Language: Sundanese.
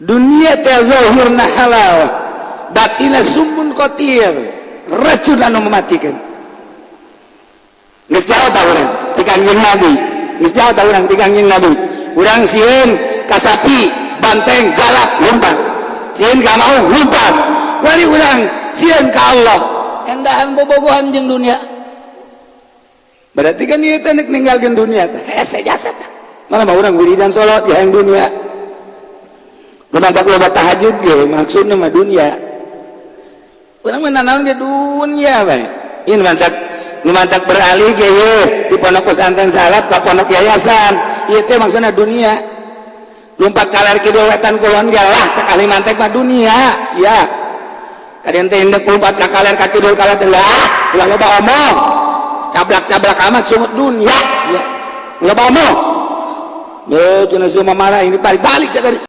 Dunia teh zahirna halal, batina summun qatil, racun anu mematikan. Geus jauh tah urang ti Kangjeng Nabi, geus jauh tah urang ti Kangjeng Nabi. Urang sieun ka sapi, banteng galak, lompat. Sieun ka maung, lompat. Wali urang sieun ka Allah, endahan bobogohan jeung dunia. Berarti kan ieu teh nek ninggalkeun dunia teh hese jasa teh. Malah mah urang wiridan, salat ya yang dunia. Lumatak loba tahajud ge maksudna mah dunia. Urang mah nanaon ge dunia bae. Ieu mantak nu mantak beralih ge ye di pondok pesantren salaf ka pondok yayasan. Ieu teh maksudna dunia. Lumpat kaler kidul, wetan, kulon ge lah, cek ahli mantek mah dunia sia. Kadian teh indek lumpat ka kaler, ka kidul, ka teh lah, ulah loba omong. Cablak-cablak amat sungut, dunia sia. Loba omong. Cenah sia marah ini balik-balik sia tadi.